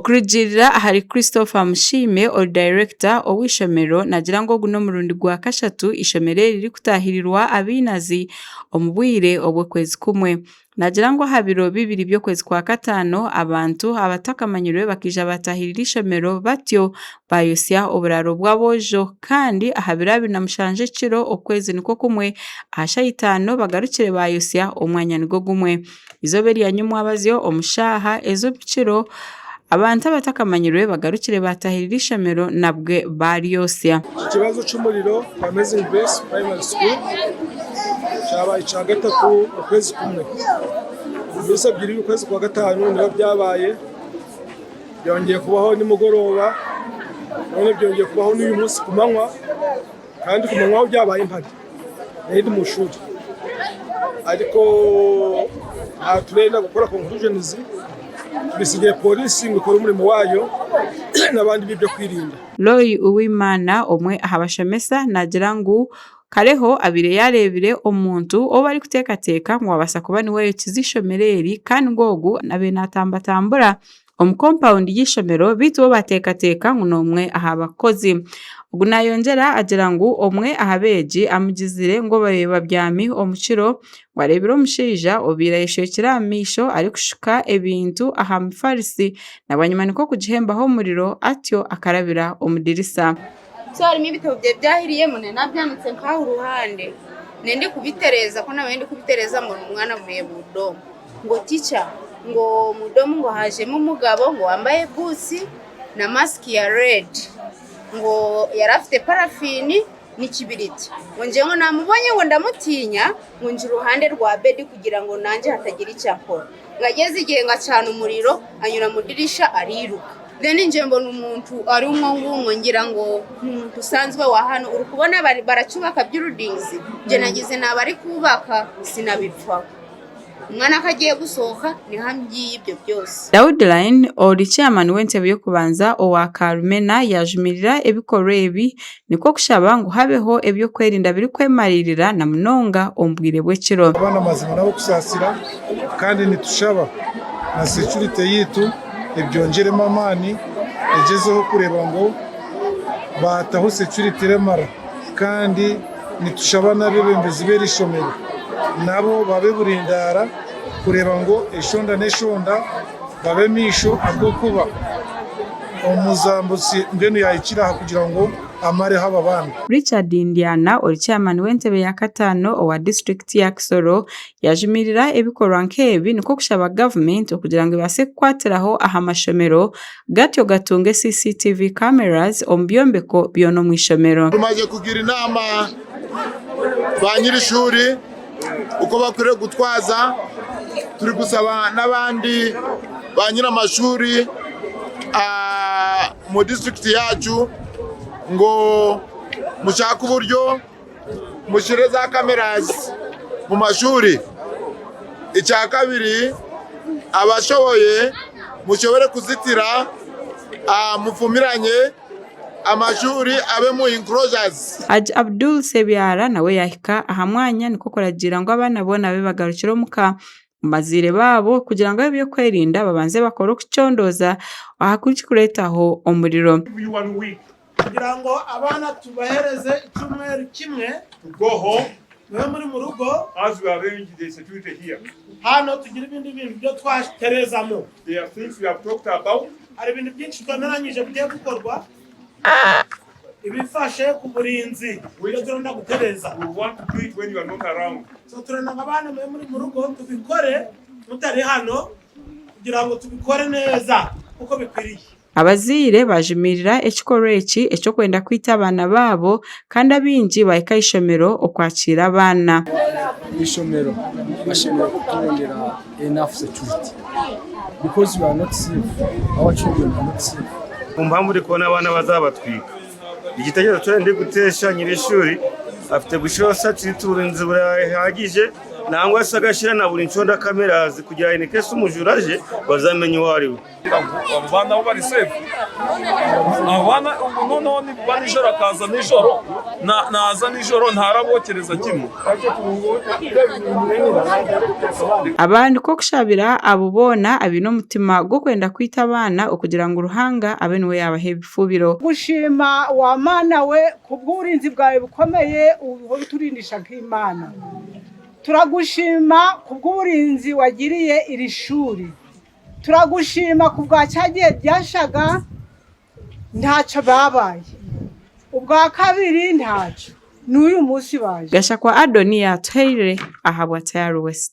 Okurugiirira ahari Christopher Mushiime ori dayirekita ow'eishomero naagira ngu ogu n'omurundi gwa kashatu eishomero eri ririkutaahirirwa abainazi omu bwire obw'okwezi kumwe. Naagira ngu aha biro bibiri by'okwezi kwa kataano abantu abatakamanyirwe bakaija baataahirira eishomero batyo baayosya oburaaro bw'aboojo kandi aha biro 27 ekiro okwezi nikwo kumwe aha shaaha itaano bagarukire baayosya omwanya nigwo gumwe. Eizooba erya nyomwabazyo omu shaaha ez'omukiro, abantu abatakamanyirwe bagarukire baatahirira eishomero nabwe baaryosya. Ekibazo ky'omuriro kwa Amazing Grace Primary School kyabaye ekyagatatu okwezi kumwe. Omu ebyiri okwezi kwa gatano nibwo byabaye, byongire kubaho nimugoroba, none byongire kubaho n'oyu munsi kumanywa. Kandi kumanywa ahu byabaye mpari nari ndi mu ishuri ariko turenda kukora conclusions tubisigire polisi ngu ekore omurimo wayo n'abandi b'ebyokwerinda. Roy Uwimana omwe aha bashomesa naagira ngu Kareho abaire yaareebire omuntu ou barikuteekateeka ngu abaasa kuba niwe yayokize eishomero eri kandi ngu ogu abaire naatambatambura omu kompawundi y'eishomero beitu bo bateekateeka ngu n'omwe aha bakozi. Ogu nayongyera agira ngu omwe aha beegi amugizire ngu obabaire babyami omu kiro ngu areebire omushaija obaire ayeshwekire aha maisho arikushuka ebintu aha mifarisi na bwanyima nikwo kugihembaho omuriro atyo akarabira omu dirisa. So harimu ebitabo bye byahiriyemu nari nabyanitse nk'aha oruhande nari ndikubitereeza ku nabaire ndikubitereeza mbona omwana avuye mu domu. Ngu teacher ngu omu domu ngu hajemu omugabo ngu owambaye buutsi na masiki ya red ngu yari afite parafini n'ekibiriti ngu ngyemwe ngu namubonye ngu ndamutinya ngu ngira oruhande rwa bedi kugira ngu nangye hatagira ekyankora ngu agyeze igihe ngu acana omuriro anyura mu dirisha ariruka then ngye mbona omuntu ari omwo ngumwo ngira ngu n'omuntu osanzwe wa hanu orikubona barakyubaka buildings ngye nagize naba arikubaka sinabipfaho. Omwana ku agiye gusohoka niho agiiha ibyo byose. Daudi Line ori chairman w'entebe y'okubanza owa Karumena yaajumirira ebikorwa ebi nikwo kushaba ngu habeho eby'okwerinda birikwemariirira na munonga omu bwire bw'ekiro. Abaana amazima n'ab'okusaasira kandi nitushaba na security yaitu ebyongyeremu amaani egyezeho kureeba ngu baataho security eremara kandi Nitushaba n'abeebembezi b'eri ishomero nabo babe burindaara kureeba ngu eshonda n'eshonda babe maisho ahabw'okuba omuzambusi mbwenu yaahikire aha kugira ngu amareho aba baana. Richard Ndiana ori chairman w'entebe ya kataano owa disiturikiti ya Kisoro yajumirira ebikorwa nk'ebi nikwo kushaba gavumenti okugira ngu ebaase kukwatiraho aha mashomero gatyo gatunge CCTV cameras omu byombeko byona omu ishomero. Tumaze kugira enaama ba nyir'ishuri uko bakwiriire kutwaza, turikusaba n'abandi ba nyir'amashuri omu disiturikiti yaacu ngu mushake oburyo mushyire za cameras mu mashuri. Ekyakabiri abashoboye mushobore kuzitira mufumiranye amashuri abemu enclosures. Haji Abdul Sebyara nawe yahika aha mwanya nikwo kuragiira ngu abaana boona babe bagarukire omuka omu bazaire baabo kugira ngu ab'ebyokwerinda babanze bakore okucondooza aha kukikureetaho omuriro. Kugira ngu abaana tubahereze ekyumweru kimwe To go home mube muri mu rugo as we arrange the security here. Hano tugire ebindi bintu byo twaterezamu. There are things we have talked about. Hari ebintu byingi twemeranyije bigiye kukorwa ebifashe ku burinzi byo turenda kutereza. We want to do it when you are not around. So turenda ngu abaana mube muri mu rugo tubikore mutari hano kugira ngu tubikore neza nkuko bikwiriye. Abazaire baajumirira ekikorwa eki eky'okwenda kwita abaana baabo kandi abaingi baahika aha ishomero okwakiira abaana. Eishomero bashemereire kuturondera enough security because we are not safe, our children are not safe. Omu mpamvu ndikuboona abaana bazabatwika. Ekitekerezo kyona ndikuteesha nyir'ishuri afite gushyiraho security oburinzi burahagije. Nangwa shi agashira na buri nshonda cameras kugira in case umujura aje bazamenye uwo ari we. Abo bana bo bari safe, abo bana ubu noneho niba nijoro akaza nijoro, naza nijoro ntarabokereza kimwe. Aba nikwo kushabira abo boona abaine omutima gw'okwenda kwita abaana okugira ngu Ruhanga abe niwe yaabaha ebifubiro. Gushima wa Mana we kubw'uburinzi bwawe bukomeye obuturindisha nk'Imana. Turagushima kubw'uburinzi wagiriye iri shuri. Turagushima kubwa kya gihe byashaga ntacyo babaye. Ubwa kabiri ntacyo. N'uyu munsi baje. Gashakwa Adoniya Atuhaire ahabwa Tayari West.